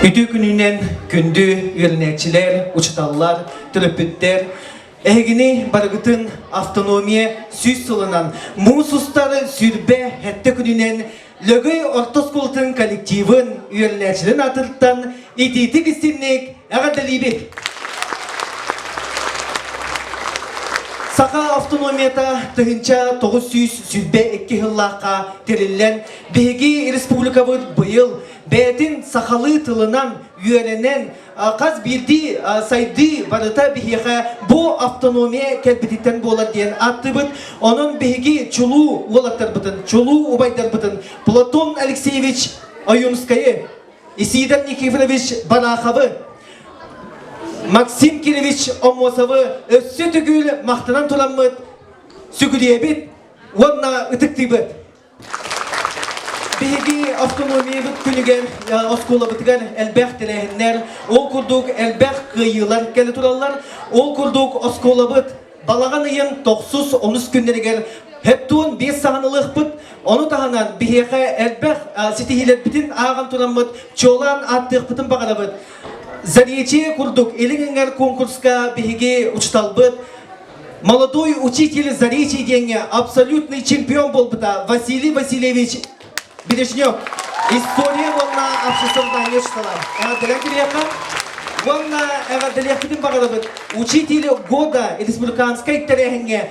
Үтүө күнүнэн күндү үөрэнээччилэр, учууталлар, төрөппүттэр, эһигини барыгытын автономия сүүс сылынан муус устар сүүрбэ сэттэ күнүнэн Лөгөй орто оскуолатын коллективын үөрэнээччилэрин аатыттан итиитик истинник эҕэрдэлиибит! Саха автономията 1922 сыллаахха тэриллэн, биһиги республикабыт быйыл бэйэтин сахалыы тылынан үөрэнэн, хас биирдии сайдыы барыта биһиэхэ бу автономия кэлбититтэн буолар диэн ааттыыбыт. Онон биһиги чулуу уолаттарбытын, чулуу убайдарбытын Платон Алексеевич Ойунскайы, Исидор Никифорович Бараховы, Максим Кирович Омосовы өссө төгүл махтанан тураммыт сүгүрүйэбит уонна ытыктыыбыт. Биһиги автономиябыт күнүгэр оскуолабытыгар элбэх тэрээһиннэр, ол курдук элбэх кыайыылар кэлэ тураллар. Ол курдук оскуолабыт балаҕан ыйын тохсус онус күннэригэр хептуон биэс саҕан ылыахпыт. Ону таһынан биһиэхэ элбэх ситиһиилэрбитин ааҕан тураммыт чуолаан ааттыахпытын баҕарабыт. Заречье курдук Илин Эҥэр конкурска биһиги учуталбыт Молодой учитель Заречье диэҥҥэ абсолютный чемпион буолбута Василий Васильевич Бережнев. История уонна обществознание учителя. Эҕэрдэлээн кириэххэ. Уонна эҕэрдэлиэхпитин баҕарабыт. Учитель года республиканскай тэрээһиҥҥэ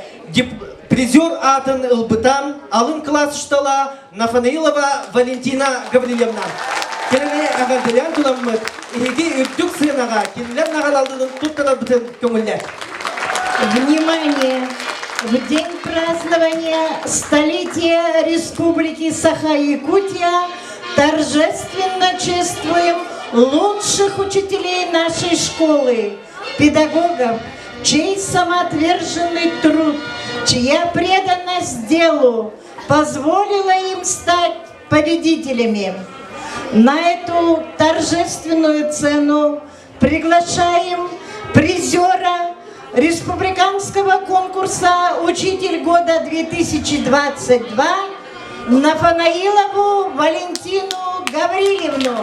призер аатын ылбыта алын кылаас учуутала Нафанаилова Валентина Гаврильевна. Кинини эҕэрдэлээн тураммыт, эһиги үрдүк сыанаҕа кинилэр наҕаралларын туттарарбытын көҥүллэр. Внимание! В день празднования столетия Республики Саха-Якутия торжественно чествуем лучших учителей нашей школы, педагогов, чей самоотверженный труд, чья преданность делу позволила им стать победителями. На эту торжественную цену приглашаем призера республиканского конкурса «Учитель года-2022» Нафанаилову Валентину Гаврилевну.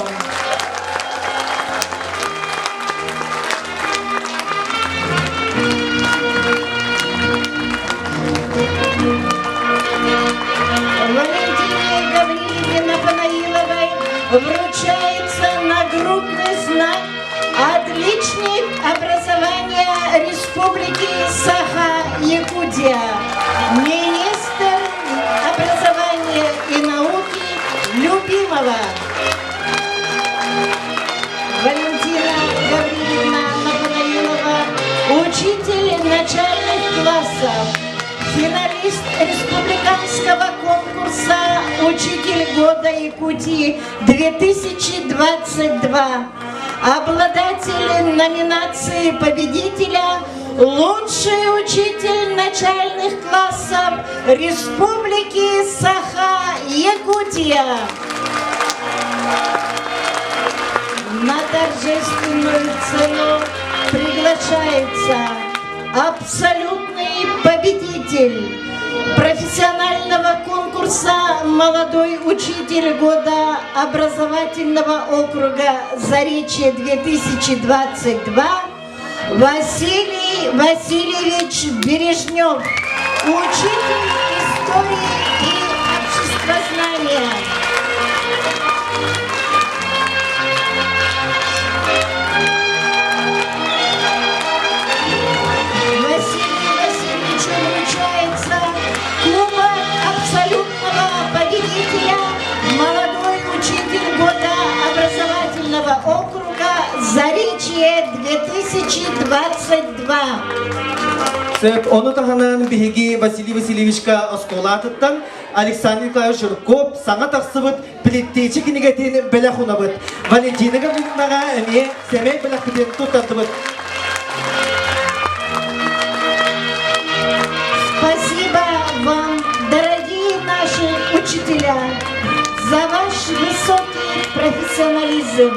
Валентине Гаврилевне Нафанаиловой вручается нагрудный знак «Отличник образования Республики Саха-Якутия», министр образования и науки Любимова. Валентина Гавриловна Нафанаилова, учитель начальных классов, финалист республиканского конкурса «Учитель года Якутии 2022», обладатель номинации победителя «Лучший учитель начальных классов Республики Саха-Якутия». На торжественную сцену приглашается абсолютный победитель профессионального конкурса «Молодой учитель года» образовательного округа «Заречье-2022» Василий Васильевич Бережнев, учитель истории и обществознания. Василию Васильевичу вручается Кубок абсолютного победителя «Молодой учитель года образовательного округа Заречье-2022». Сөп, ону таһынан биһиги Василий Васильевичка оскуолатыттан Александр Николаевич Жирков саҥа тахсыбыт Плиттечи кинигэтин бэлэх унабыт. Валентина Гавриловнаҕа эмиэ сэмэй бэлэхпитин туттардыбыт. Спасибо вам, дорогие наши учителя, за ваш высокий профессионализм,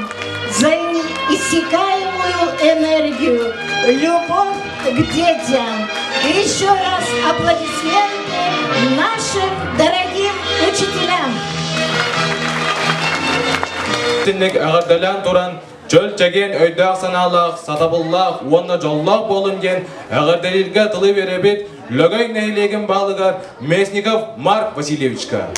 за неиссякаемую энергию, любовь к детям. И еще раз аплодисменты нашим дорогим учителям. Итинник эҕэрдэлээн туран, чөл-чэгиэн өйдөөх-санаалаах, сатабыллаах уонна дьоллоох буолун диэн эҕэрдэлииргэ тылы биэрэбит Лөгөй нэһилиэгин баһылыгар Местников Марк Васильевичка.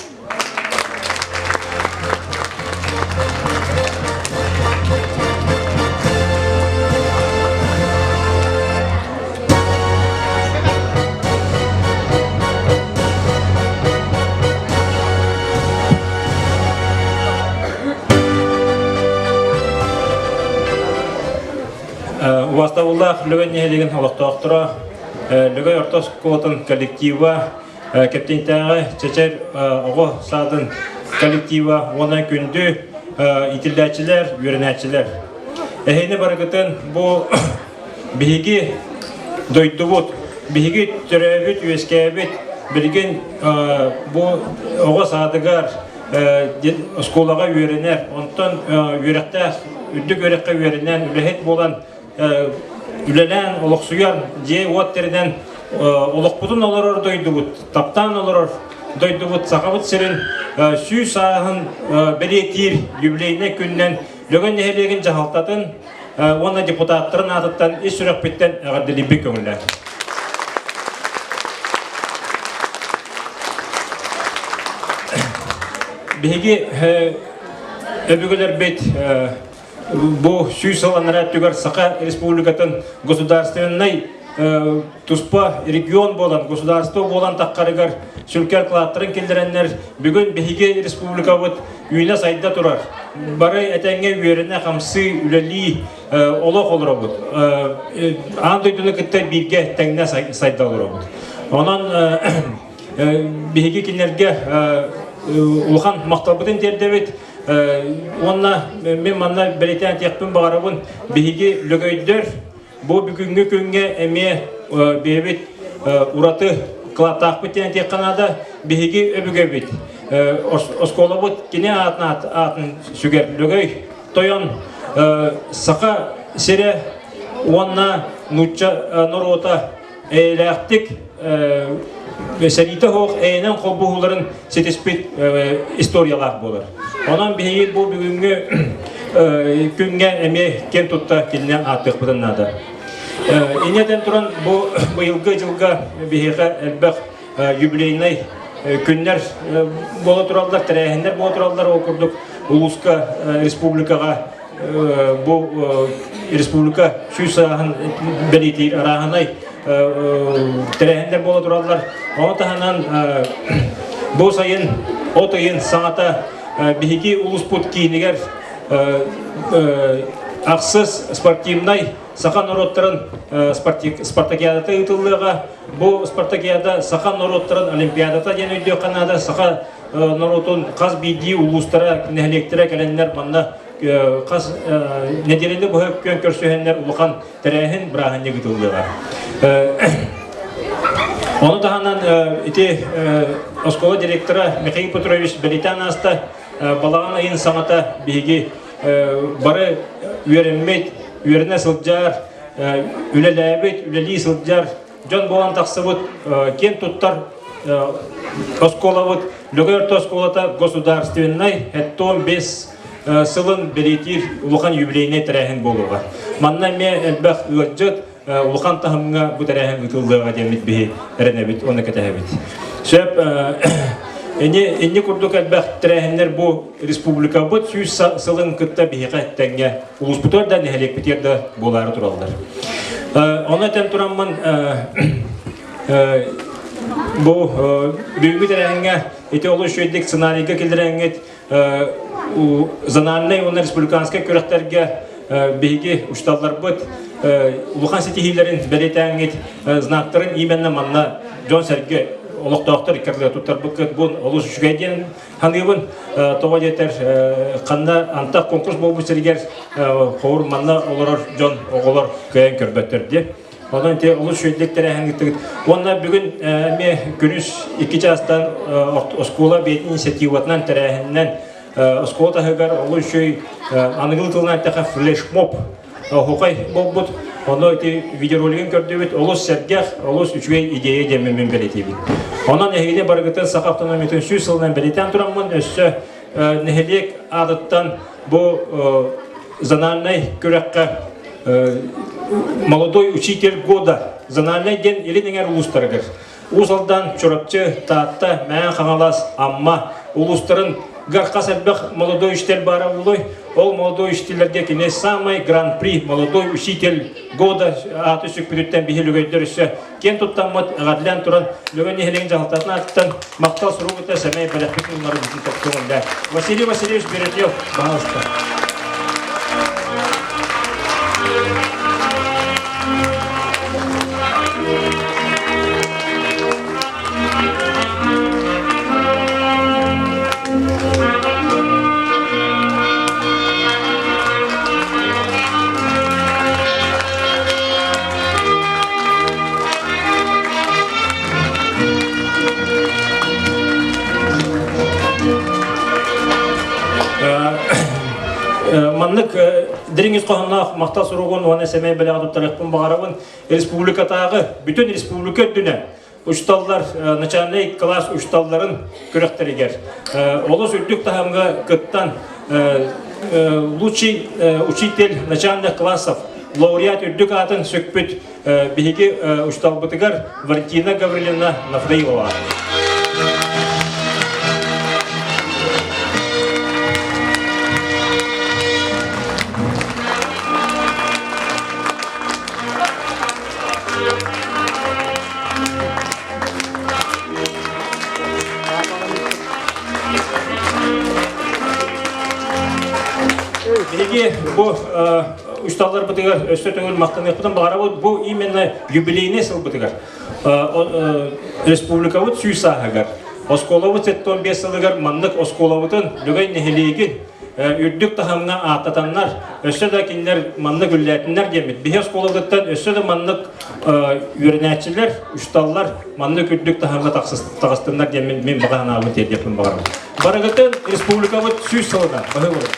Убастабыллаах Лөгөй нэһилиэгин олохтоохторо, Лөгөй орто оскуолатын коллектива, Кэптинтээҕи Чэчэр оҕо саадын коллектива уонна күндү иитиллээччилэр, үөрэнээччилэр. Эһини барыгытын бу биһиги дойдубут, биһиги төрөөбүт, үөскээбит, билигин бу оҕо саадыгар оскуолаҕа үөрэнэр, онтон үөрэхтээх, үрдүк үөрэххэ үөрэнэн, үлэһит буолан үлэлээн, олохсуйан, дьиэ-уот тэринэн олохпутун олорор дойдубут, таптаан олорор дойдубут Сахабыт сирин 100 сааһын бэлиэтиир юбилейнай күнүнэн Лөгөй нэһилиэгин дьаһалтатын уонна депутаттарын аатыттан ис сүрэхпиттэн эҕэрдэлиибин көҥүллээн. Биһиги өбүгэлэрбит бу 100 сыл анараа өттүгэр Саха Республикатын государственнай туспа регион буолан, государство буолан таххарыгар сүлкэр кылааттарын киллэрэннэр бүгүн биһиги республикабыт үүнэ-сайда турар. Бары этэҥҥэ үөрэнэ, хамсыы, үлэлии, олох олоробут. Аан дойдуну кытта бииргэ тэҥнэ сайда олоробут. Онон биһиги кинилэргэ улахан махталбытын тиэрдэбит. Уонна мин манна бэлиэтээн этиэхпин баҕарабын, биһиги лөгөйдөр бу бүгүҥҥү күҥҥэ эмиэ бэйэбит ураты кылааттаахпыт диэн этиэххэ наада. Биһиги өбүгэбит оскуолабыт кини аатын аатын сүгэр Лөгөй тойон Саха сирэ уонна нуучча норуота эйэлээхтик сэриитэ суох эйэнэн холбоһууларын ситиспит историялаах буолар. Онон биһиги бу бүгүҥҥү күҥҥэ эмиэ киэн тутта кинини ааттыахпытын наада. Инньэ этэн туран бу быйылгы дьылга биһиэхэ элбэх юбилейнай күннэр буола тураллар, тэрээһиннэр буола тураллар. Ол курдук улууска, республикаҕа бу республика 100 сааһын бэлиэтиир арааһынай тэрээһиннэр буола тураллар. Ону таһынан бу сайын от ыйын саҥата биһиги улууспут киинигэр ахсыс спортивнай саха норуоттарын спартакиадата ыытыллыаҕа. Бу спартакиада саха норуоттарын олимпиадата диэн өйдүөххэ наада. Саха норуотун хас биирдии улуустара, нэһилиэктэрэ кэлэннэр манна хас нэдиэлэни быһа күөн көрсүһэннэр улахан тэрээһин бырааһынньык ыытыллыаҕа. Ону таһынан ити оскуола директора Михаил Петрович бэлиэтээн ааста балаҕан ыйын саҥата биһиги бары үөрэммит, үөрэнэ сылдьар, үлэлээбит, үлэлии сылдьар дьон буолан тахсыбыт киэн туттар оскуолабыт Лөгөй орто оскуолата государственнай 75 сылын бэлиэтиир улахан юбилейнай тэрээһин буолуоҕа. Манна эмиэ элбэх ыалдьыт улахан таһымҥа бу тэрээһин ыытыллыаҕа диэммит биһи эрэнэбит уонна кэтэһэбит. Сөп инни инни курдук элбэх тэрээһиннэр бу республикабыт 100 сылын кытта биһиэхэ тэҥҥэ улууспутугар да нэһилиэкпитигэр да буолаары тураллар. Ону этэн тураммын бу бүгүҥҥү тэрээһиҥҥэ ити олус үчүгэйдик сценарийга киллэрэҥҥит зональнай уонна республиканскай күрэхтэргэ биһиги учууталларбыт улахан ситиһиилэрин бэлиэтээҥҥит знактарын именно манна дьон-сэргэ олохтоохтор иккардыгар туттарбыккыт бу олус үчүгэй диэн саныыбын. Тоҕо диэтэр ханна антах конкурс буолбут сиригэр ховур манна олорор дьон оҕолор кыайан көрбөттөр диye. Онон ити олус үчүгэйдик тэрээһин ыыттыгыт. Уонна бүгүн эмиэ күнүс 2 чаастан оскуола бэйэтин инициативатынан тэрээһининэн оскуола таһыгар олус үчүгэй аныгылыы тылынан эттэххэ флешмоб оһуохай буолбут. Ону ити видеоролигын көрдүбүт. Олус сэргэх, олус үчүгэй идея диэн мин бэлиэтиибин. Онон эһигини барыгытын Саха автономиятын 100 сылынан бэлиэтээн тураммын өссө нэһилиэк аатыттан. Бу зональнай күрэххэ молодой учитель года зональнай диэн илин эҥэр улуустарыгар Уус Алдан, Чурапчы, Таатта, Мээн Хаҥалас, Амма улуустарын хас элбэх молодой учитель баара буолуой. Ол молодой учительлэргэ кини самый гран-при молодой учитель года ааты сүкпүтүттэн биһи Лөгөйдөр өссө киэн туттаммыт эҕэрдэлээн туран Лөгөй нэһилиэгин дьаһалтатын аатыттан махтал суругута сэмэй бэлэхпит ыллары бүтүн топтуҥ Василий Васильевич Беретнев, пожалуйста. Маннык дириҥ ис хоһоонноох махтал суругун уонна сэмэй бэлэҕи туттарыахпын баҕарабын. Республикатааҕы бүтүн республика үрдүнэн учууталлар начальнай кылаас учууталларын күрэхтэригэр олус үрдүк таһымҥа кыттан лучший учитель начальных классов лауреат үрдүк аатын сүкпүт биһиги учууталбытыгар Валентина Гавриловна Нафдаилова. Биһиги бу учууталларбытыгар өссө төгүл махтаныахпытын баҕарабыт. Бу именно юбилейный сылбытыгар республикабыт сүүс сааһыгар оскуолабыт 75 сылыгар маннык оскуолабытын Лөгөй нэһилиэгин үрдүк таһымҥа ааттатаннар өссө да кинилэр маннык үллээтиннэр диэммит биһи оскуолабытыттан өссө да маннык үөрэнээччилэр учууталлар маннык үрдүк таһымҥа таҕыстыннар диэммин мин баҕа санаабын тиэрдиэхпин баҕарабын. Барыгытын республикабыт сүүс сылынан баһыы болун.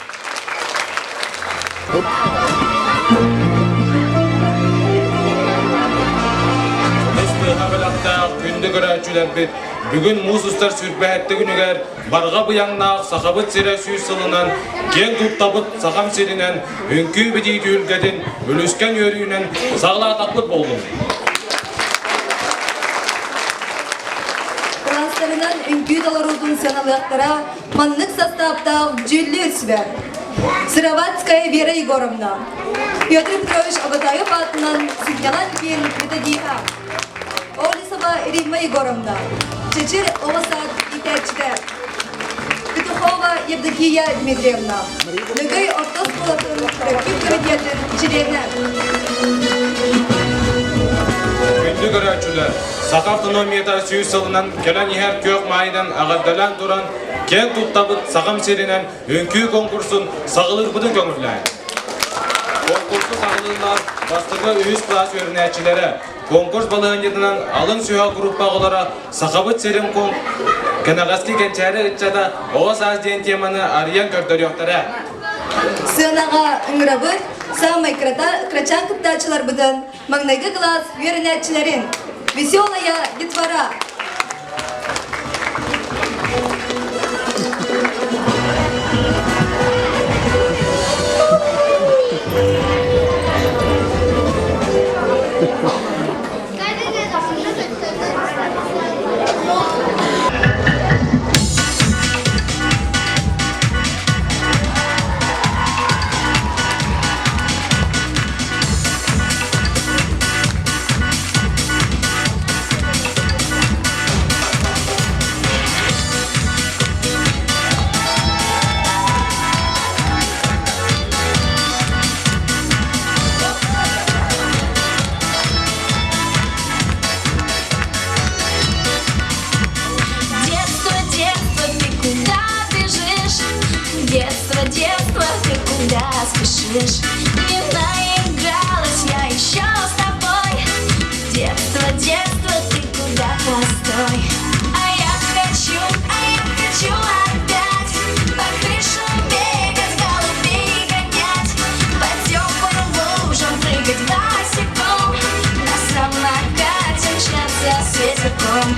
Күндү көрөөччүлэрбит, бүгүн муус устар сүүрбэһэтти күнүгэр барҕа быйаҥнаах Сахабыт сирэ сүүс сылынан киэн туттабыт Сахам сиринэн үҥкүү битии түһүлгэтин үлүскэн үөрүүнэн саҕалаатахпыт буоллун. Кылаастарынан үҥкүү толоруутун сыаналыахтара маннык састааптаах дьүүллүүр сүбэ. Сыроватская Вера Егоровна, Петр Петрович Абатаев аатынан сынньалаҥ киин методиһа, Олесова Римма Егоровна, Чэчир оҕо саад иитээччитэ, Петухова Евдокия Дмитриевна, Лөгөй орто оскуолатын төрөппүт комитетын чилиэнэ. Күндү көрөөччүлэр, Саха автономията сүүс сылынан кэлэн иһэр күөх маайынан эҕэрдэлээн туран, киэн туттабыт Сахам сиринэн үҥкүү конкурсун саҕалыырбытын көҥүллээн. Конкурсу саҕалыыллар бастакы үһүс кылаас үөрэнээччилэрэ, Конкурс балаһыанньатынан алын сүһүөх группа оҕолоро Сахабыт сирин кэнэҕэски кэнчээри ыччата оҕо саас диэн теманы арыйан көрдөрүөхтэрэ. Сыанаҕа ыҥырабыт саамай кырачаан кыттааччыларбытын маҥнайгы кылаас үөрэнээччилэрин Веселая детвора Детство, детство, ты куда бежишь? Детство, детство, ты куда спешишь? Не наигралась я еще с тобой. Детство, детство, ты куда постой? А я хочу, а я хочу опять по крышам бегать, голубей гонять, по теплым лужам прыгать босиком, на самокате мчаться с ветерком.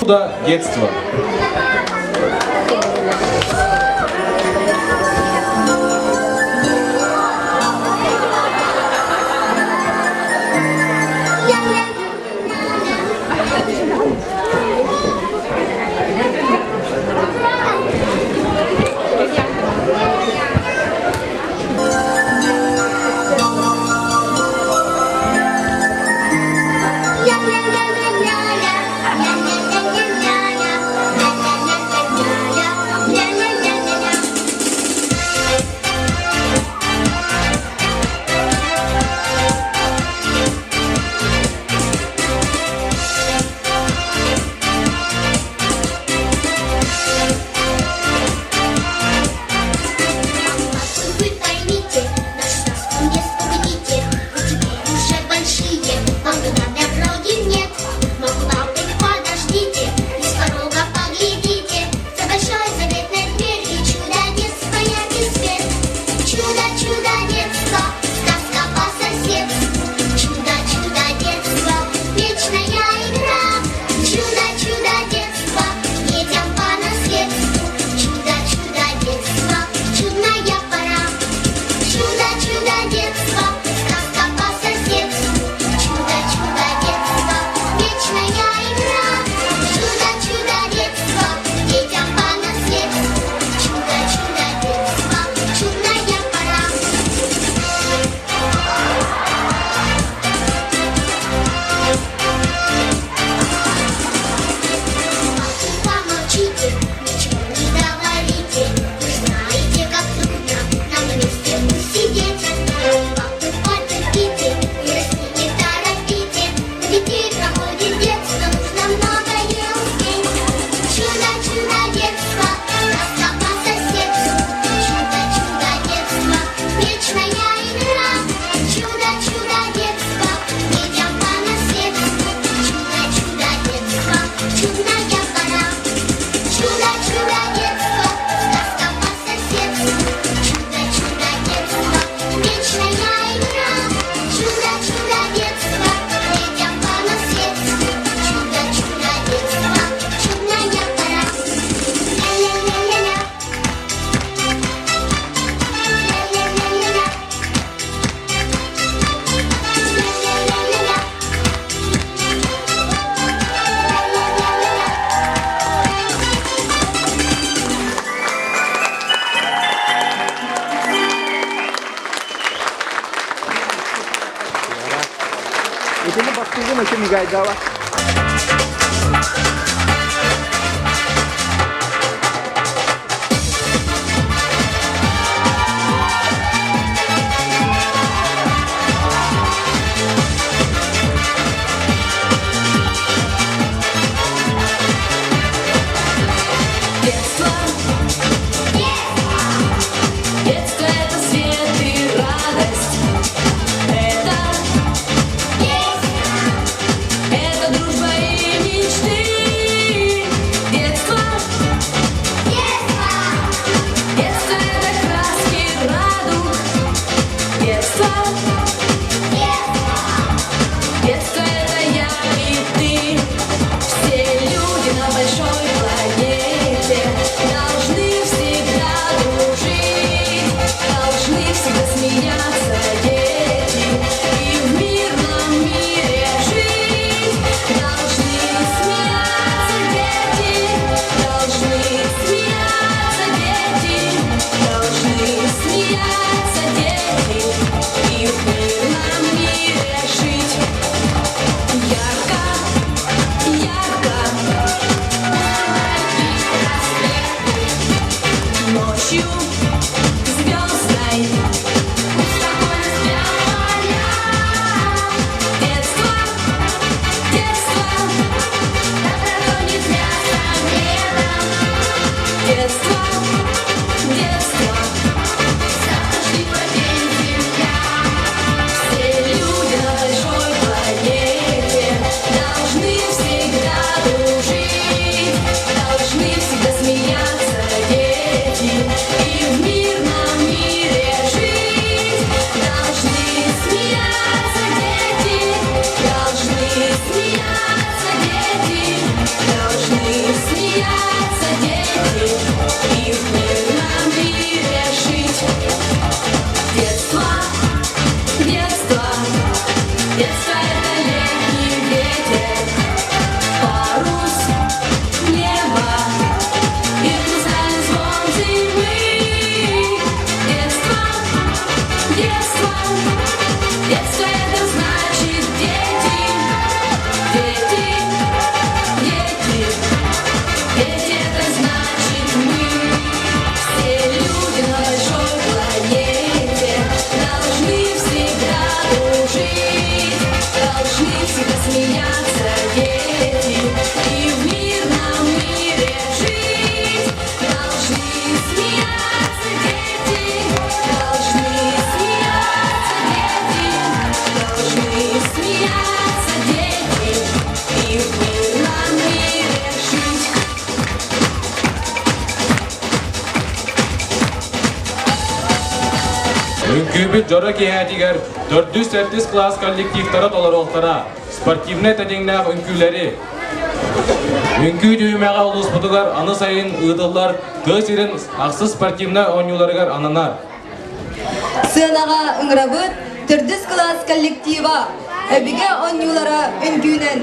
Детство. Вы поймите, нашу сказку не спугните, Вы теперь уже большие, вам туда дороги нет. Маму, папы, подождите, и с порога поглядите, За большой заветной дверью чудо детства яркий свет. Чудо, чудо детства, сказка по соседству, Чудо, чудо детства, вечная игра. Чудо, чудо детства, детям по наследству, Чудо, чудо детства, чудная пора. Чудо, чудо детства, сказка по соседству, Чудо, чудо детства, вечная игра. Чудо, чудо детства, детям по наследству, Чудо, чудо детства, чудная пора. Помолчите, ничего не говорите. Вы ж знаете, как трудно нам вместе усидеть. Папы, потерпите и расти не торопите. У детей проходит детство, нужно многое успеть. Чудо, чудо детства, сказка по соседству. Чудо, чудо детства, вечная игра. Чудо, чудо детства, детям по наследству. Чудо, чудо детства, чудная пора. Чудо, чудо детства, сказка по соседству. Чудо, чудо детства, вечная игра. Чудо, чудо детства, детям по наследству. Чудо, чудо детства, чудная пора. Ля-ля-ля-ля-ля. Ля-ля-ля-ля-ля. Ля-ля-ля-ля-ля. Ля-ля-ля-ля-ля. Итини баттыгын өтө мигайдала. Детство. Детство это свет и радость. Это. Это Үҥкүүбүт дьоро киэһэтигэр төрдүс-сэттис кылаас коллективтара толоруохтара спортивнай тэтиҥнээх үҥкүүлэри. Үҥкүү түһүмэҕэ улууспутугар аны сайын ыытыллар тыа сирин ахсыс спортивнай оонньууларыгар ананар. Сыанаҕа ыҥырабыт төрдүс кылаас коллектива өбүгэ оонньуулара үҥкүүнэн.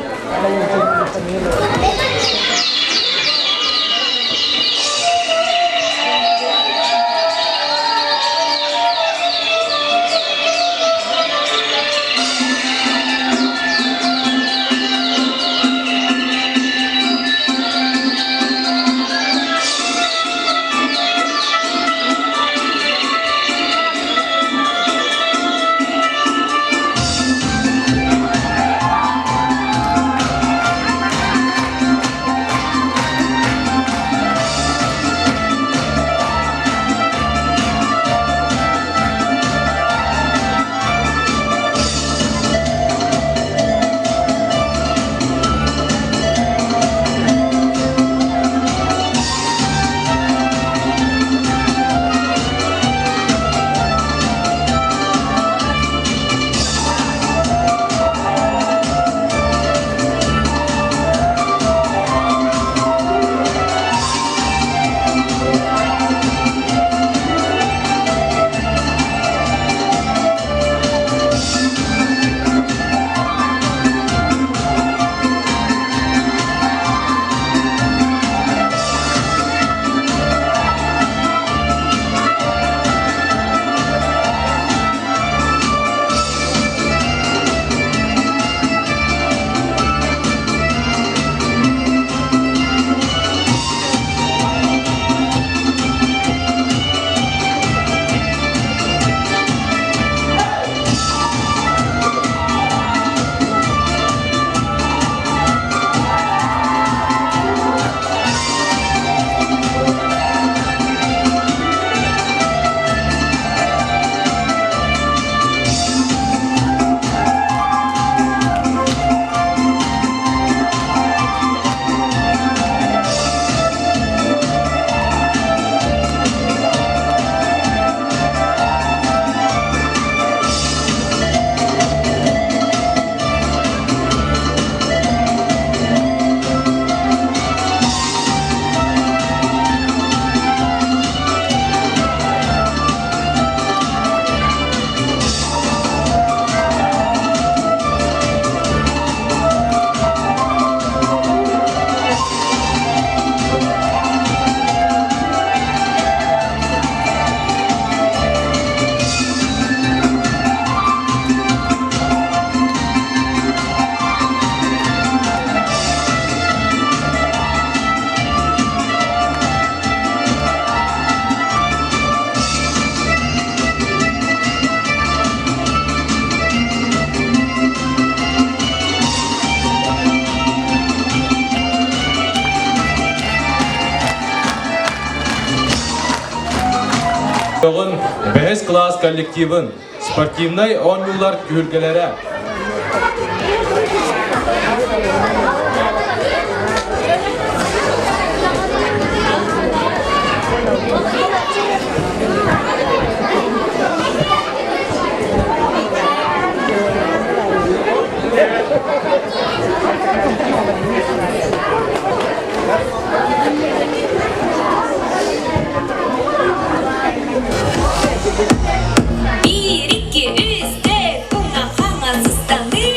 Бөҕүн бэһис кылаас коллективын спортивнай оонньуулар түһүлгэлэрэ. Биир, икки, үс, төрт, уҥа хаҥас ыстаныы.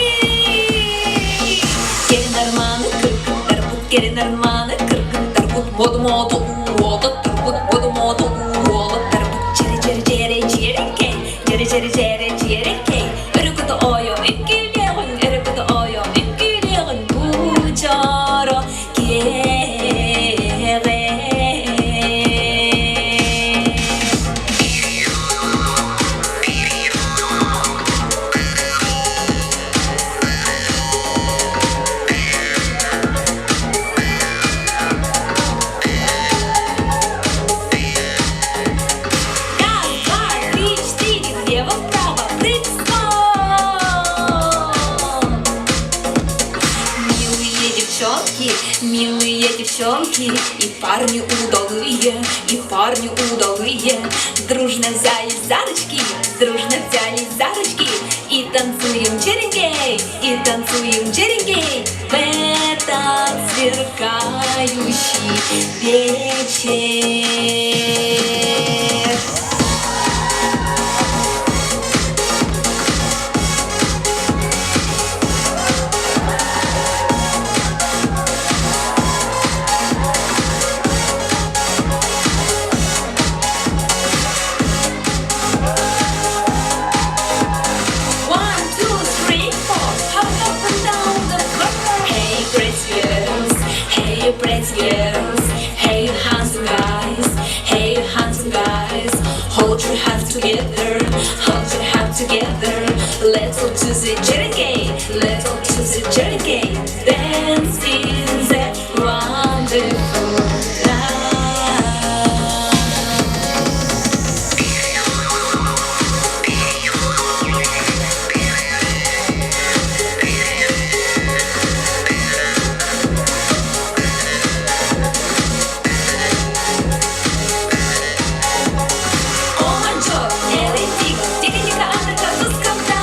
Кэлин армааны кыргыттарбыт, кэлин армааны кыргыттарбыт, моду-моду уолаттарбыт, моду-моду уолаттарбыт, чэрэ-чэрэ-чэрэ чиэрэкэй, чэрэ-чэрэ-чэрэ чиэрэкэй, өрүкүтэ ойо үҥкүүлүөҕүҥ, өрүкүтэ ойо үҥкүүлүөҕүҥ, бу дьоро киэҕэ. Раз, два, три, четыре, влево-вправо, прыг-скок! Милые девчонки, милые девчонки, и парни удалые, и парни удалые, дружно взялись за ручки, Дружно взялись за ручки и танцуем черенкей, и танцуем черенкей в этот сверкающий вечер. One, two, three, four. Hop up and down the floor. Hey, pretty girls. Hey, you pretty girls. Hey, you handsome guys. Hey, you handsome guys. Hold your hands together. Hold your hands together. Let's go to the Cherokee. Let's go to the Cherokee. Dance in the wonderful night. Оманчок, элитик, тика-тика, атака, тускамда.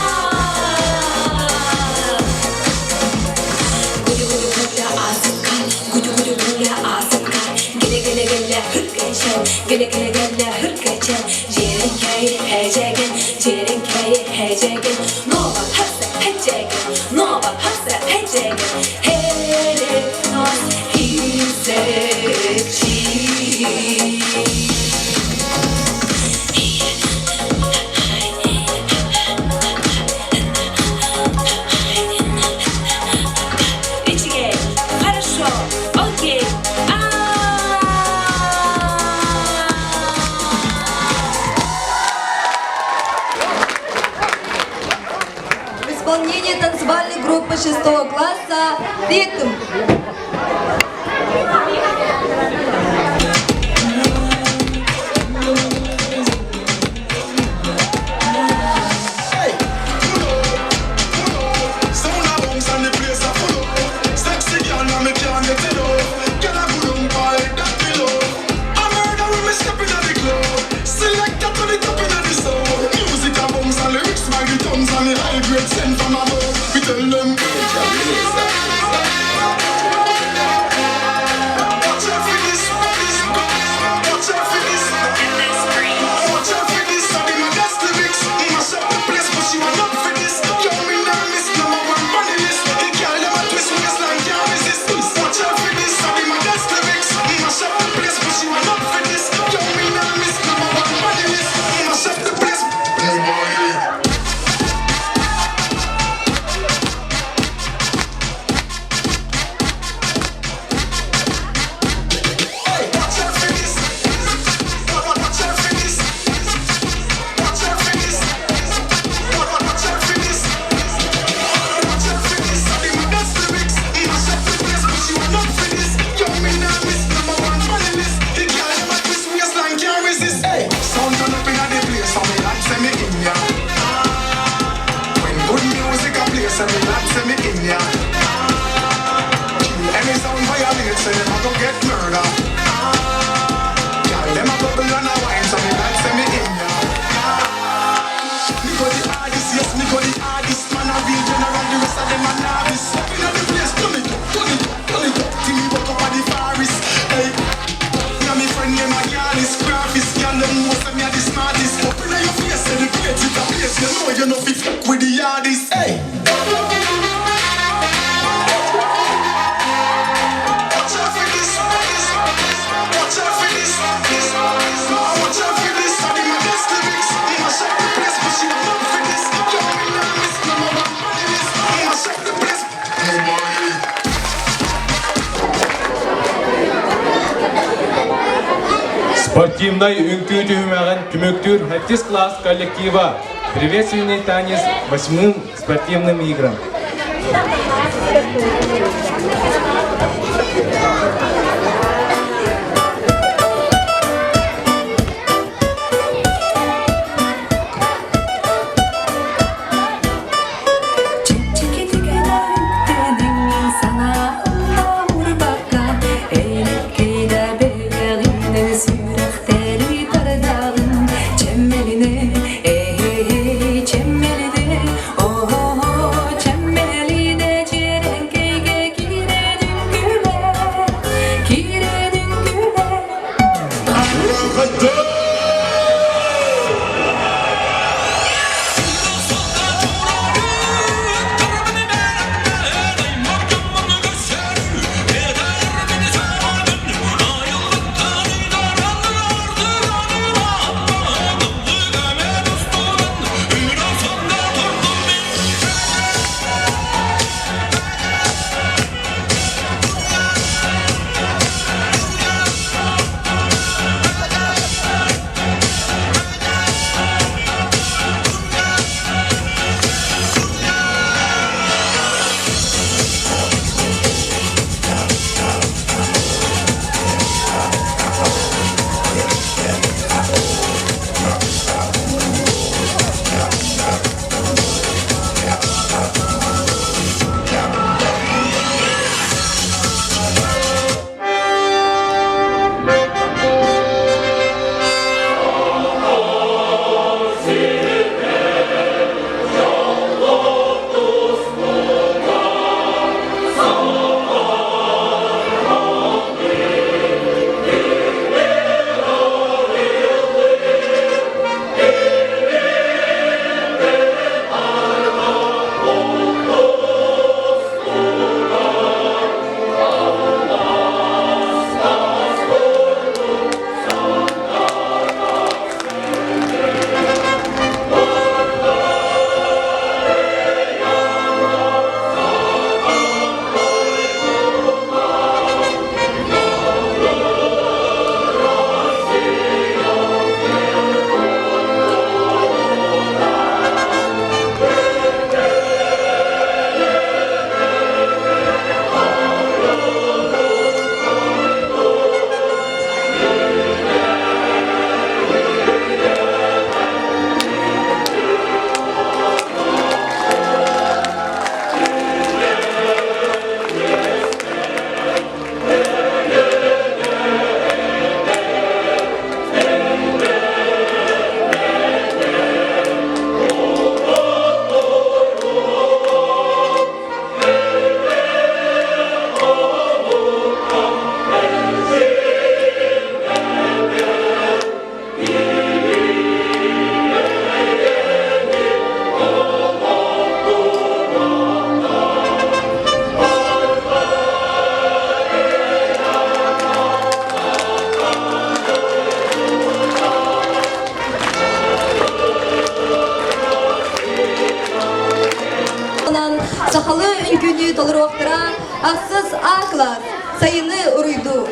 Гудю-гудю-гуля, асытка, гудю-гудю-гуля, асытка. Геле-геле-геле, хыркачан, геле-геле-геле, хыркачан. Жеренкей, хежеген, жеренкей, хежеген. Нова, хаса, хежеген, нова, хаса, хежеген. Хеле, нос, хисекчи. Ичигей, хорошо, окей. А-а-а! В исполнении танцевальной группы 6 класса «Ритм». Sound a bounce and the place a full up. Sexy girl and me can't get enough. Girl a good on pie that me love. A murder when me step inna the club. Select to the top inna the soul. Music a bounce and lyrics by the tons and the high grade sent from above. We tell them. Watch out for this, this, watch out for this. Watch out for this, I did my best lyrics. Mash up the place, but she want up for this. Yo, me nah miss number one money list. The girl them a twist waistline can't resist. Watch out for this, I did my best lyrics. Mash up the place, but she want up for this. Yo, me nah miss number one money list. Mash up the place. Watch out for this. Watch out for this. Watch out for this. Watch out for this. Watch out for this. I did my best lyrics. Mash up the place, but she want up for this. Yo, me nah miss number one money list. The girl them a twist waistline can't resist. Hey, sound turn up inna the place, so me glad say me in ya. When good music a play, say me glad say me in ya. Kill any sound violate, say them a go get murder. Girl, them a bubble and a wine, so me glad say me in ya. Me go the hardest, yes, me go the hardest. Man a real general, the rest of them a novice. Up inna the place, turn it up, turn it up, turn it up, till me woke up at the forest. Hey, now me friend them a yarnis, graphis, girl them know say me a the smartest. Up inna your face, celebrate it a place. You know you know fi fuck with the hardest. Hey. Watch out for this, this, watch out for this, this, watch out for this. I did my best lyrics, mash up the place, but she not up for this. Yo, me nah miss number one money list, mash up the place. Спортивнай үҥкүү түһүмэҕин түмүктүүр Хаттис класс коллектива. Приветственный танец восьмым спортивным играм. Сүрэхтэри тардаҕын чэммэлине. кылаас сайыны уруйдуу.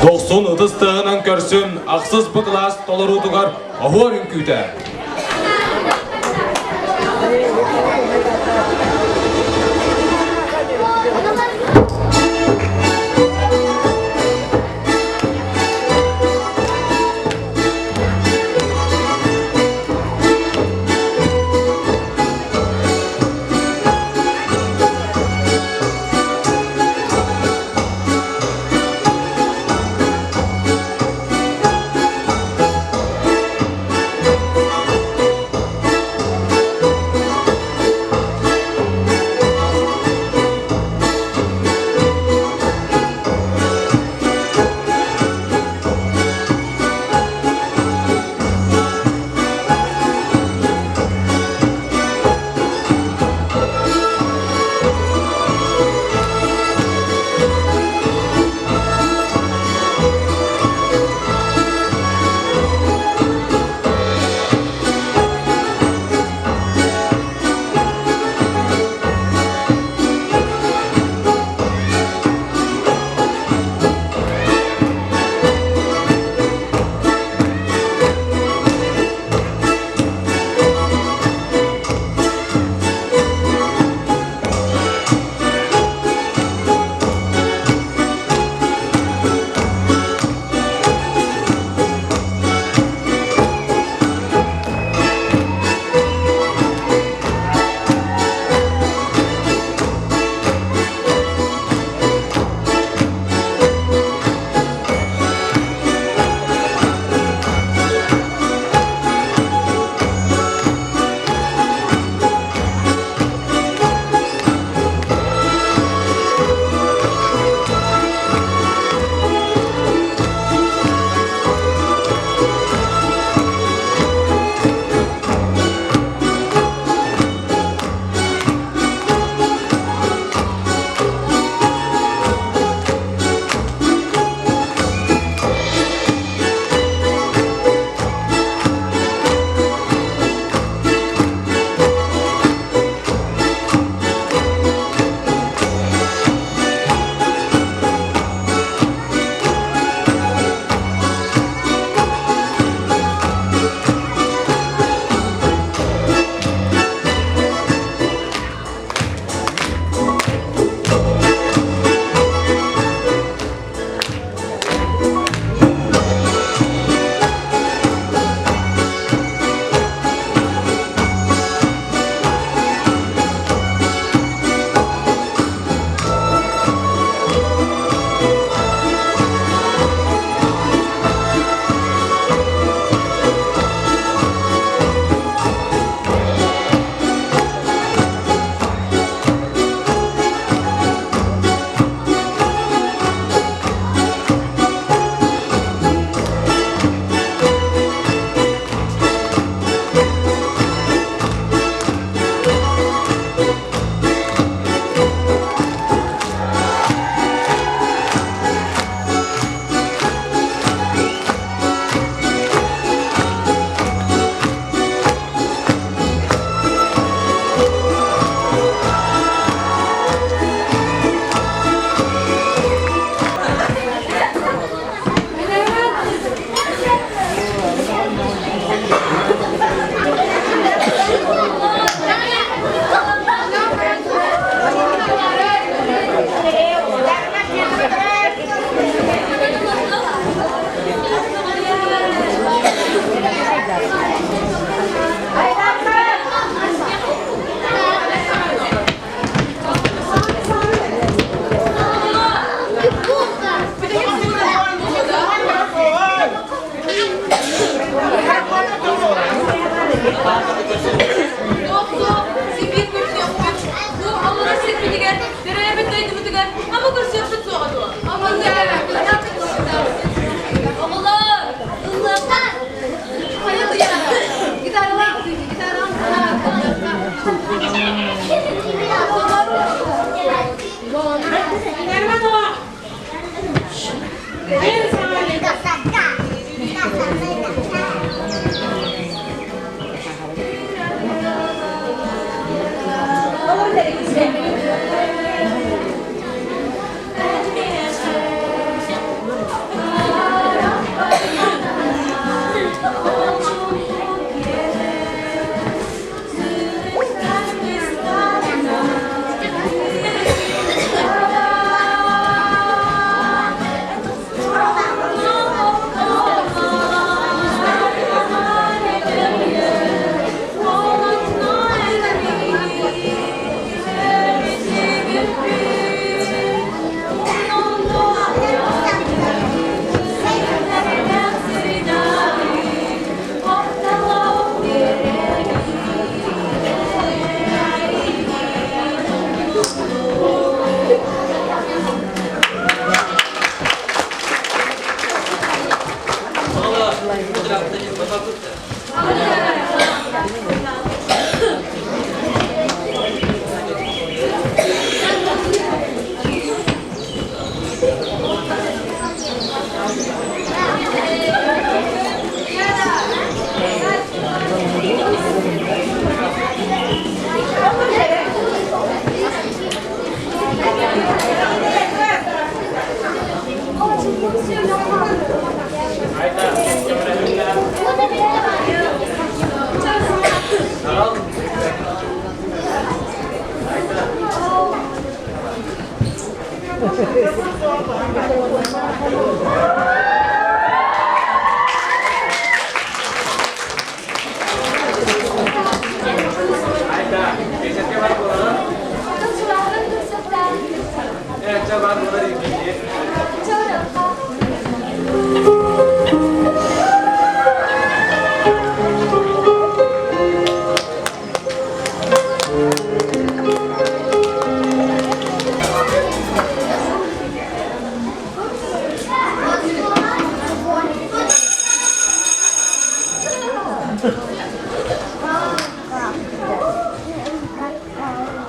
Дохсун ытыс тыаһынан көрсүн ахсыс бу кылаас толоруутугар оһуор үҥкүүтэ.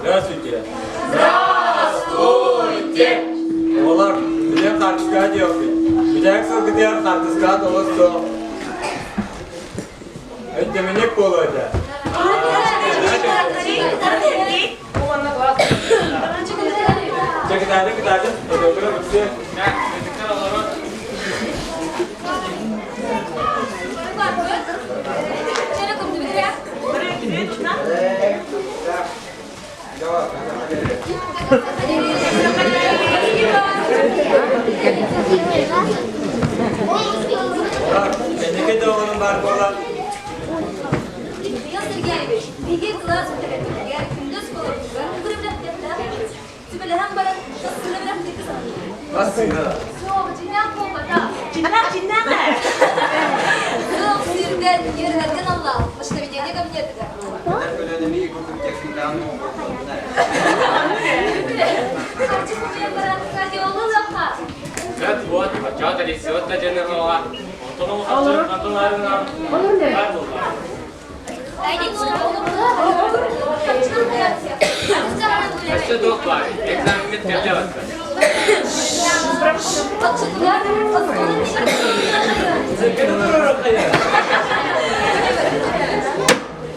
Здравствуйте. Здравствуйте! Оҕолор, билэн хаартыскаҕа диэхпит. Бүтэһик сылгытыгар хаартыскаҕа толос суох. Өйдөмүнүк буолуо этэ. Чэ, кытаатын, кытаатын. Отуотура үксүө. Кэнники да оҕонун баар буолан. Михаил Сергеевич, биһиги кылаас бүтэрэрбитигэр күндүз оскуолабытыгар сүбэлэһэн Сүбэлэһэн баран, сассыына бэлэхтииргэ сананныбыт. Массыына. Суох, дьиҥнээх буолбатах. Дьиҥнээх, дьиҥнээх ээ. Сыл сирдэн үөрэнэргэ аналлаах почтоведение кабинетыгар. Эдэр көлүөнэ эмиий курдук техникаҕын оҥорбуттар. Харчы хомуйан баран радиолу ылыахха. Сөп вот, оччоҕо традицион да дьаныһыаҕа. Онтон ол харчы хантан аарыҥа баар буолла. Өссө туох баар? Экзамеммит кэллэ барда.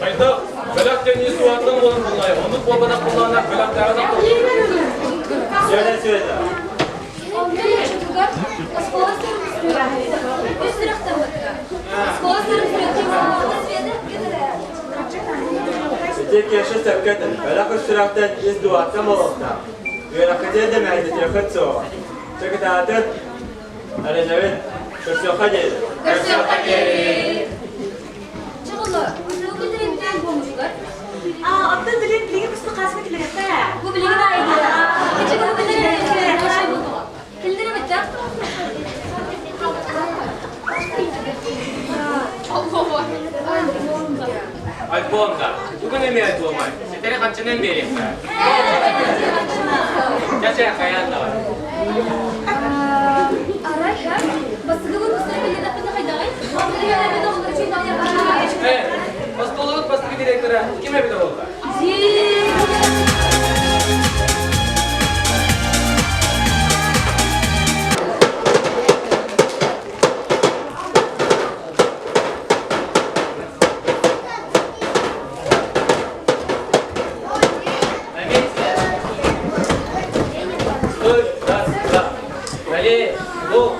Хайдах? Бөлөх диэн ис уһааттан буолан буллай. Оннук буолбатах буоллаҕына бөлөхтөөҕү да Сүөдэ сүөдэ. Ити Кеша сөпкө этэр. Бөлөх үс сүрэхтэн ис дууһаттан буолуохтаах. Үөрэххитигэр да мэһэйдэтиэххит суоҕа. Чэ кытаатын, эрэнэбин. Көрсүөххэ диэри. Көрсүөххэ диэри. А, оттон билин билигин кустук хаасына килэрэтэ. Бу билигин айда. Киллэрэбит да? Альбом да. Бүгүн эмиэ альбомай. Ситэри ханчынан биэриэххэ. Чэ-чэ, хайаан даҕаны. Арай, бастакы выпустар билиэтэхпитинэ хайдаҕый? Э, оскуолабыт бастакы директора ким эбитэ буолла? На месте. Стой, раз, два. Налево, лук.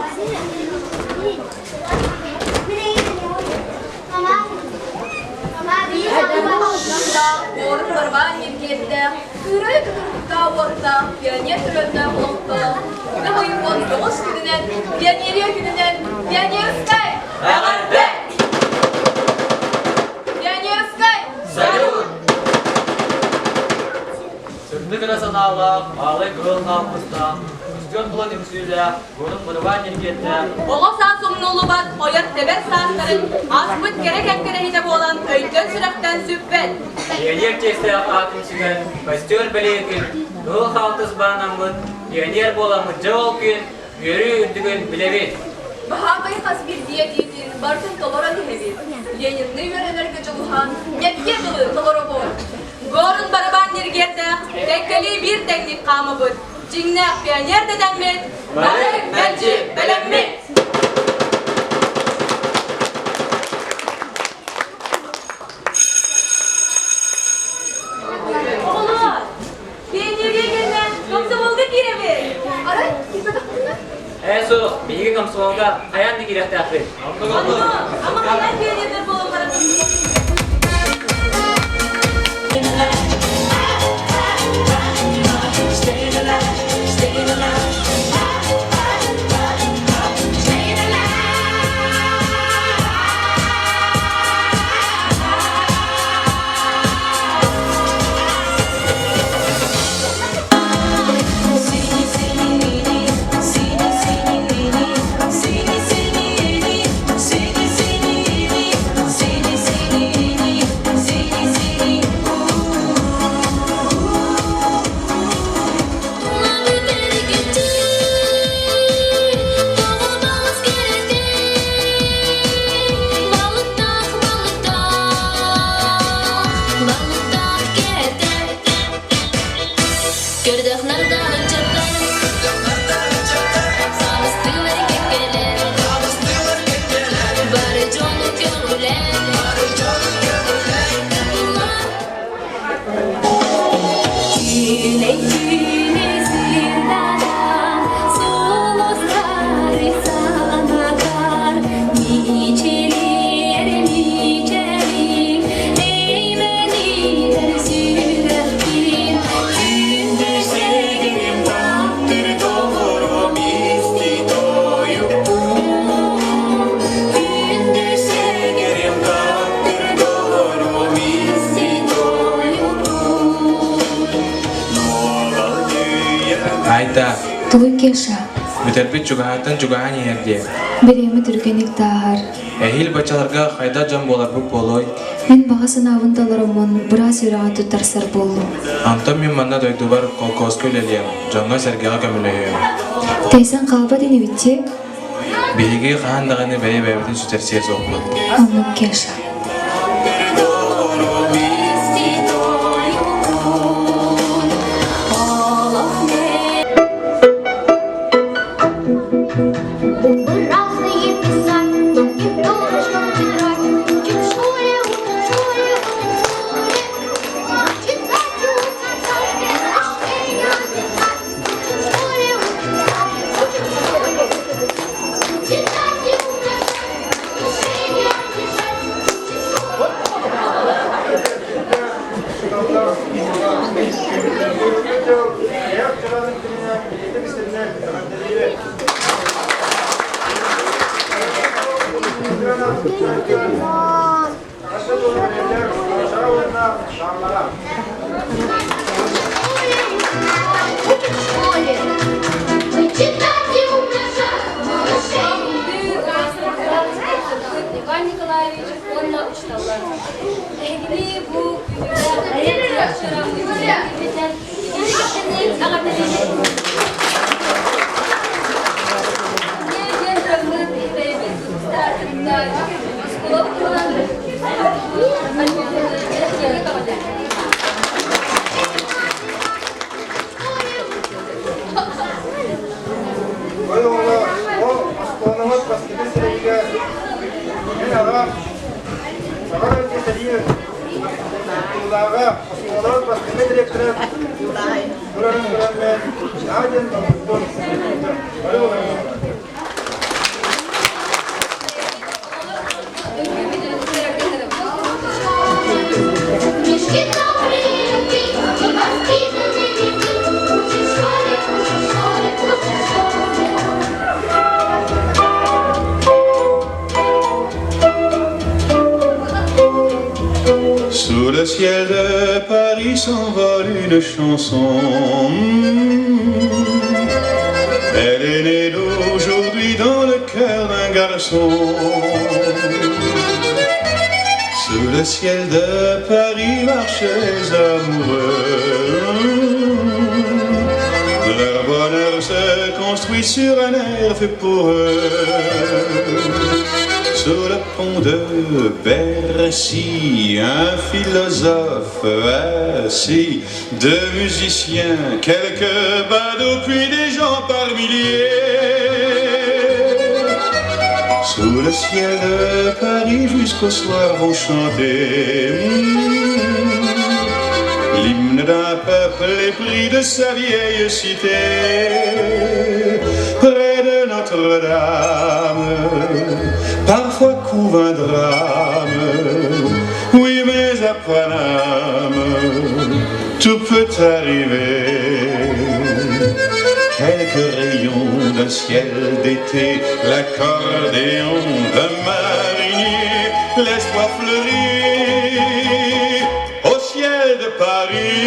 Уорун барбаан ньиргиэрдээх, кыырай кытырбыттаах уоттаах, пионер төрүөннээх олохтоох, ыам ыйын 19 күнүнэн, пионерия күнүнэн, пионерскай эҕэрдэ! Пионерскай Салют! Сырдык эрэ санаалаах, аалай кыһыл хаалбыстаах, үстүөн була түмсүүлээх, Мурун мырыбаан ньиргиэттээх. Оҕо саас умнуллубат, ойор-тэбэр саастарын ааспыт кэрэ кэккэлэһитэ буолан өйтөн-сүрэхтэн сүппэт. Пионер чиэстээх аатын сүгэн, костер бэлиэ күн, кыһыл хаалтыс баанаммыт, пионер буоламмыт дьэ ол күн, үөрүү үрдүгүн билэбит. Баһаабай хас биирдии этиитин барытын толорон иһэбит. Ленинныы үөрэнэргэ дьулуһан, ньэккиэ дылы толоробут. Горун барабан ньиргиэрдээх, кэккэлии биир тэҥник хаамабыт. Дьиҥнээх пионер дэтэммит, бары мэлдьи бэлэммит! Оҕолоор, пионерия кэннэ комсомолга киирэбит. Арай, киирбэтэхпинэ? Ээ суох, биһиги комсомолга хайаан да киириэхтээхпит. Онно, ама хайаан пионердар буолан баран Staying alive, staying alive, staying alive. Синий, синий, синий, синий, синий, синий, синий, синий, синий. Тугуй Кеша? Бүтэрбит чугаһааттан чугаһаан иһэр диэ. Бириэмэ түргэнник тааһар. Эһиил баччаларга хайдах дьон буоларбыт буолуой? Мин баҕа санаабын толороммун быраас үөрэҕэ туттарсар буоллум. Онтон мин манна дойдубар колхозка үлэлиэм, дьоҥҥо-сэргэҕэ көмөлөһүөм. Тэйсэн хаалбат инибит дии? Биһиги хаһан даҕаны бэйэ-бэйэбитин сүтэрсиэ суохпут. Оннук Кеша. Буквы разные писать, но не то, что тетрадь. Учим в школе, учим в школе, учим в школе. Читать и умножать, предложения писать. Учим в школе, учим в школе, учим в школе. Читать и умножать, предложения писать. Учим в школе. Учим в школе. Читать и умножать малышей. Иван Николаевич уонна учуталлар. Эһигини бу Ой, оҕолор, ол оскуолабыт бастакы сирэйигэр мин аҕам Саха дойду сэрии тыллааҕа оскуолабыт бастакы директора турарын көрөн мен наһаа диэн долгуйдум. Бары олорбут. Книжки добрые и воспитанными быть. Учим в школе, учим в школе, учим в школе. Sous le ciel de Paris s'envole une chanson. Elle est née d'aujourd'hui dans le cœur d'un garçon. Sous le ciel de Paris marchent les amoureux. Leur bonheur se construit sur un air fait pour eux. Sous le pont de Bercy, un philosophe assis, deux musiciens, quelques badauds, puis des gens par milliers. Sous le ciel de Paris jusqu'au soir vont chanter l'hymne d'un peuple épris de sa vieille cité. Près de Notre-Dame, parfois couve un drame. Oui, mais à Paname, tout peut arriver. Quelques rayons d'un ciel d'été, l'accordéon d'un marinier, l'espoir fleurit au ciel de Paris.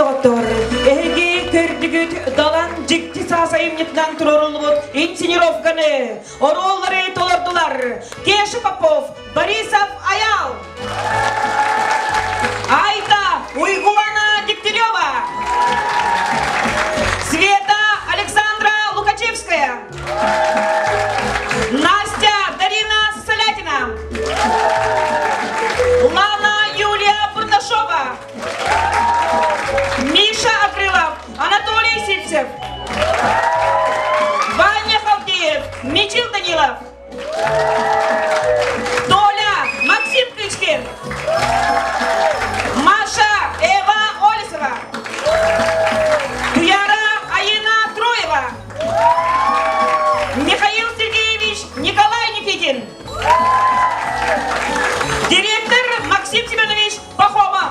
доҕоттор, эһиги көрдүгүт Далан дьикти саас айымньытынан туруоруллубут инсценировканы, оруоллары толордулар Кеша Попов, Борисов Аял, Айта Уйгулана Дегтярева, Света Александра Лукачевская, Настя Дарина Солятина, Лана Юлия Бурнашова, Миша Акрылов, Анатолий Сивцев, Ваня Халдеев, Мичил Данилов, Толя Максим Кличкин, Маша Эва Олесова, Туяра Аина Троева, Михаил Сергеевич Николай Никитин, директор Максим Семенович Пахомов.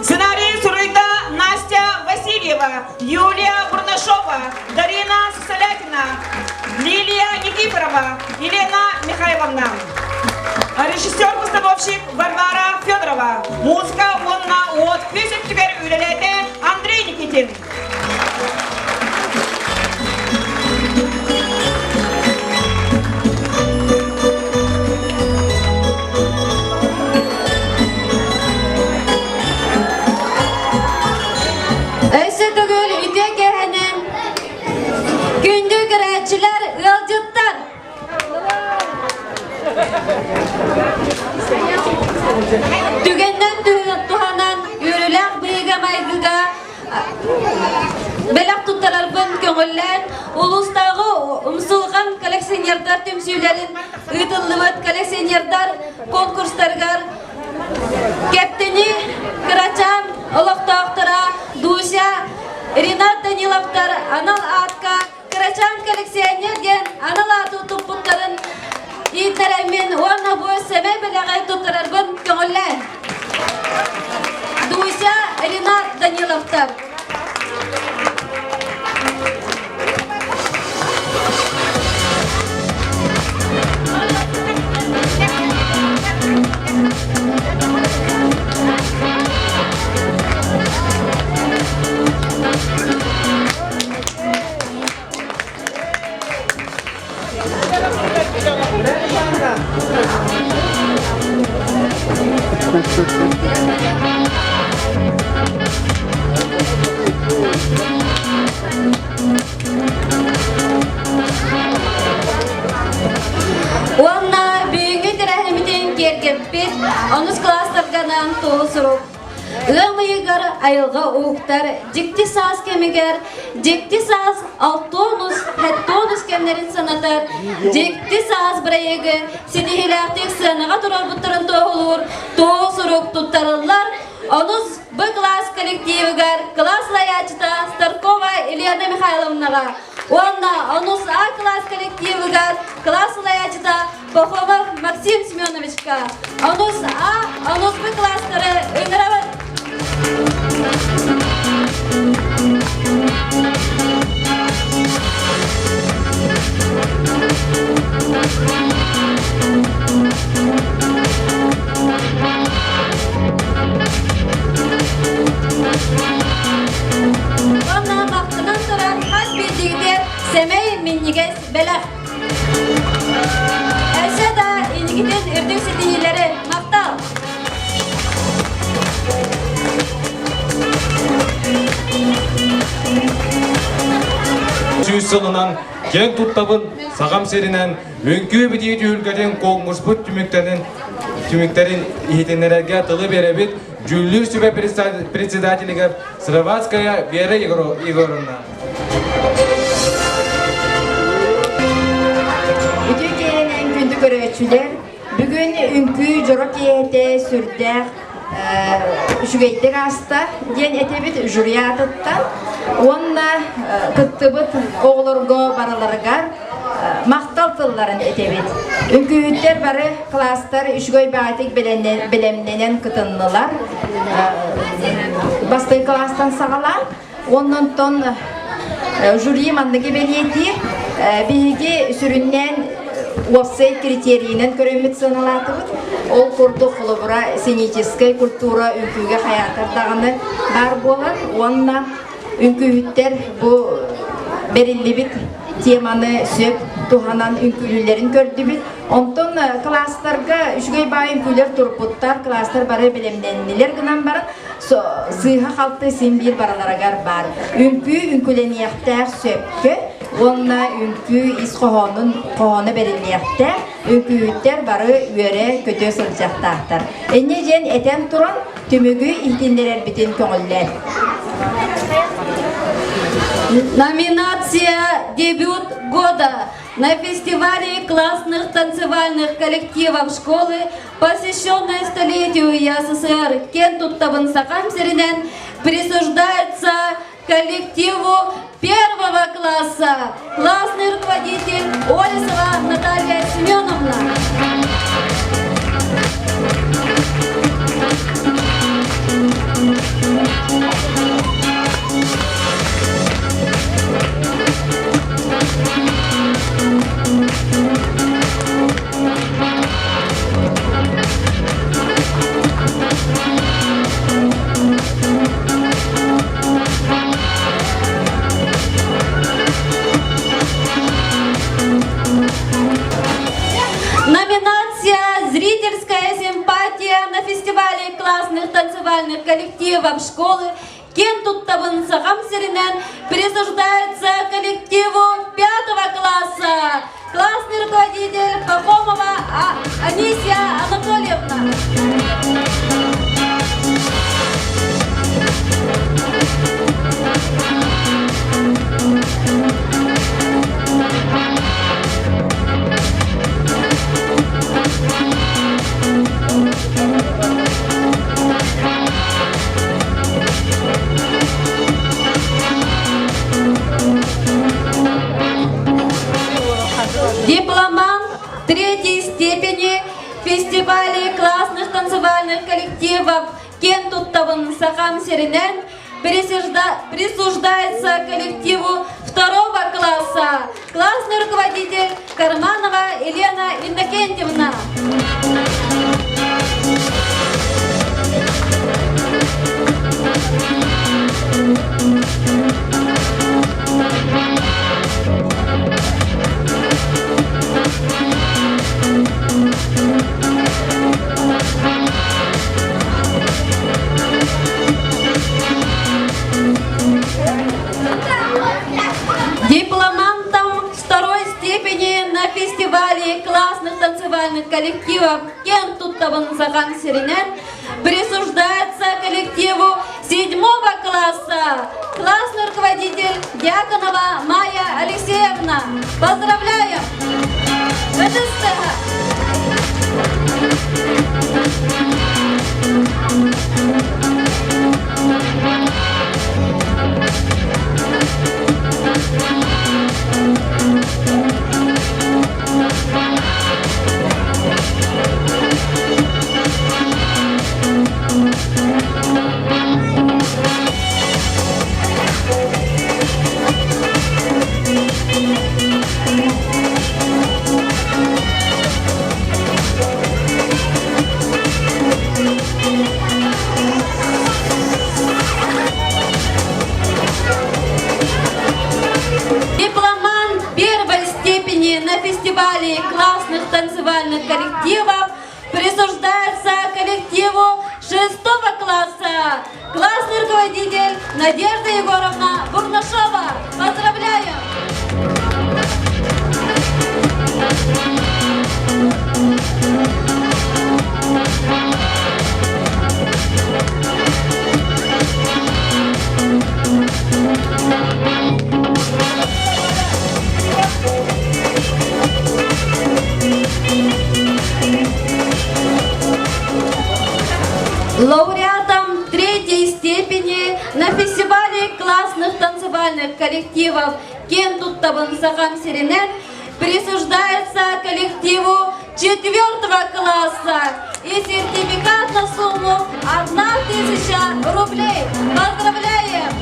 Сценарий суруйда Настя Васильева, Юлия Бурнашова, Дарина Сосолятина, Лилия Никифорова, Елена Михайловна. Режиссер-постановщик Варвара Федорова. Музыка уонна уот күүс өттүгэр үлэлээтэ Андрей Никитин. Өссө төгүл үтүө киэһэнэн күндү көрөөччүлэр, ыалдьыттар! Түгэннэн туһанан үөрүүлээх быһыыга-майгыга бэлэх туттарарбын көҥүллээн улуустааҕы умсулҕан коллекционердар түмсүүлэрин ыытыллыбыт коллекционердар конкурстарыгар Кэптини кырачаан олохтоохторо Дуся, Ринат Даниловтар анал аатка Кырачаан коллекционер диэн анал ааты туппуттарын ииттэрэммин уонна бу сэмэй бэлэҕи туттарарбын көҥүллээн. Дуся, Ринат Даниловтар. Уонна бүгүҥҥү тэрээһиммитин киэргэппит онус кылаастарганан туоһу сурук Ыам ыйыгар айылҕа уһуктар дьикти саас кэмигэр дьикти саас алтонус, хеттонус кэмнэрин санатар дьикти саас бырайыагы ситиһиилээхтик сыанаҕа туруорбуттарын туоһулуур туоһу сурук туттарыллар. Онус Б кылаас коллективыгар кылаас салайааччыта Старкова Елена Михайловнаҕа уонна онус А кылаас коллективыгар кылаас салайааччыта Пахомов Максим Семеновичка онус А, онус Б кылаастары ыҥырабын. Уонна махтанан туран хас биирдиигитигэр сэмэй минньигэс бэлэх. Өссө да инникитин үрдүк ситиһиилэри махтал! Сүүс сылынан киэн туттабын Сахам сиринэн үҥкүү битии түһүлгэтин конкурспут түмүктэрин түмүктэрин иһитиннэрэргэ тылы биэрэбит дьүүллүүр сүбэ председателигэр Сыроватская Вера Егоровна. Үтүө киэһэнэн күндү көрөөччүлэр, бүгүн үҥкүү дьоро киэһэтэ сүрдээх үчүгэйдик ааста диэн этэбит жюри аатыттан уонна кыттыбыт оҕолорго барыларыгар махтал тылларын этэбит. Үҥкүүһүттэр бары кылаастар үчүгэй баҕатык бэлэмнэнэн кытыннылар. Бастакы кылаастан саҕалаан Оннонтон жюри манныгы бэлиэтиир. Биһиги сүрүннээн уопсай критерийинэн көрөммүт сыаналаатыбыт. Ол курдук холобура сценическэй культура үҥкүүгэ хайаатар даҕаны баар буолар уонна үҥкүүһүттэр бу бэриллибит теманы сөп туһанан үҥкүүлүүллэрин көрдүбүт. Онтон класстарга үчүгэй баай үҥкүүлэр турбуттар, класстар бары бэлэмнэннилэр гынан баран сыыһа-халты син биир барыларыгар баар. Үҥкүү үҥкүүлэниэхтээх сөпкө уонна үҥкүү ис хоһоонун хоһооно бэриллиэхтээх, үҥкүүһүттэр бары үөрэ-көтө сылдьыахтаахтар. Инньэ диэн этэн туран, түмүгү иһитиннэрэрбитин көҥүллээн. Номинация «Дебют года» на фестивале классных танцевальных коллективов школы, посвященной столетию ЯССР Киэн туттабын сахам сиринэн, присуждается коллективу первого класса. Классный руководитель Олесова Наталья Семеновна. Номинация «Зрительская симпатия» на фестивале классных танцевальных коллективов школы Киэн туттабын сахам сиринэн присуждается коллективу пятого класса. Классный руководитель Пахомова Анисия Анатольевна. Дипломант третьей степени фестивале классных танцевальных коллективов Киэн туттабын сахам сиринэн присуждается коллективу второго класса. Классный руководитель Карманова Елена Иннокентьевна. Дипломантом второй степени на фестивале классных танцевальных коллективов Киэн туттабын сахам сиринэн присуждается коллективу седьмого класса. Классный руководитель Дьяконова Майя Алексеевна. Поздравляем! Это Дипломант первой степени на фестивале классных танцевальных коллективов присуждается коллективу шестого класса. Классный руководитель Надежда Егоровна Бурнашова. Поздравляем! Лауреатом третьей степени на фестивале классных танцевальных коллективов Киэн туттабын сахам сиринэн присуждается коллективу четвертого класса и сертификат на сумму 1000 рублей. Поздравляем!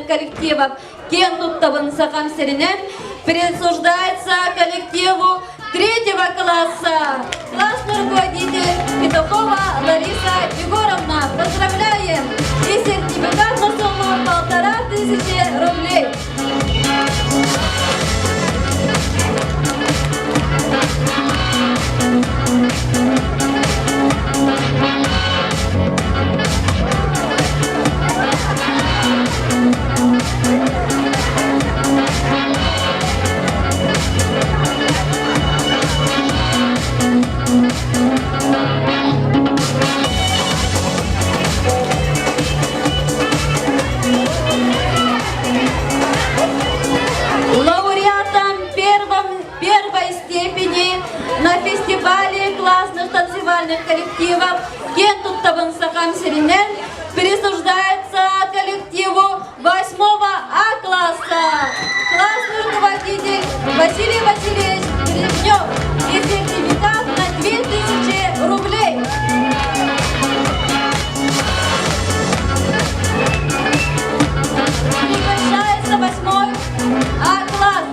танцевальных коллективов «Кен туттабын сахам сиринэн» присуждается коллективу третьего класса. Классный руководитель Петухова Лариса Егоровна. Поздравляем! И сертификат на сумму 1500 рублей. Лауреатом первом, первой степени на фестивале классных танцевальных коллективов Кен Туттабын Сахам Сиринен присуждается коллективу 8 А класса. Классный руководитель Василий Васильевич Гребнев и сертификат на 2000 рублей. Приглашается 8 А класс.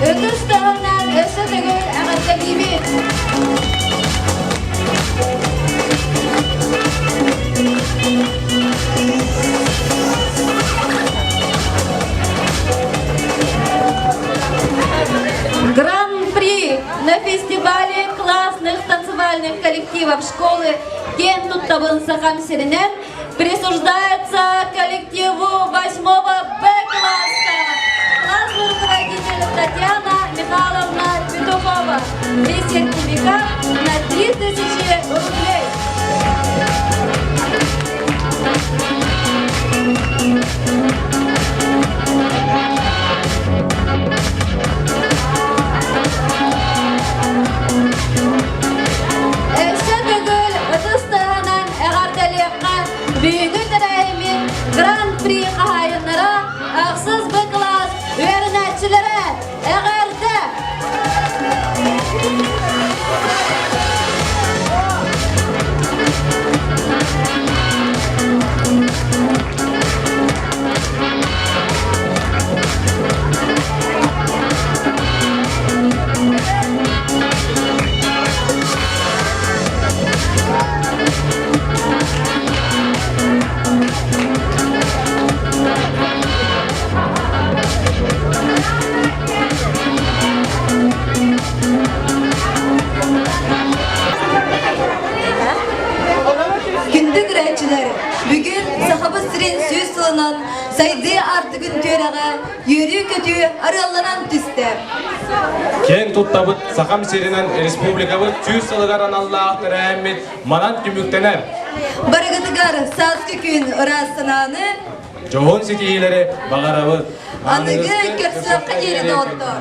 Өтүс таһынан өссө төгүл эҕэрдэлиибит! Гран-при на фестивале классных танцевальных коллективов школы Кен туттабын Сахам сиринэн присуждается коллективу 8 Б класса. Классный руководитель Татьяна Михайловна Петухова. И сертификат на 3000 рублей. Өссө төгүл ытыс тыаһынан эҕэрдэлиэххэ бүгүҥҥү тэрээһиммит Гран-при хаһаайыннара ахсыс Б кылаас үөрэнээччилэрэ эҕэрдэ! Күндү көрөөччүлэр, бүгүн Сахабыт сирин сүүс сылынан сайдыы аартыгын түөрэҕэ үөрүү-көтүү арыалланан түстэ. Киэн туттабыт Сахам сиринэн республикабыт сүүс сылыгар аналлаах тэрээһиммит манан түмүктэнэр. Барыгытыгар сааскы күн ыраас санааны, Дьоһун ситиһиилэри баҕарабыт. Аныгы көрсүөххэ диэри доҕоттоор!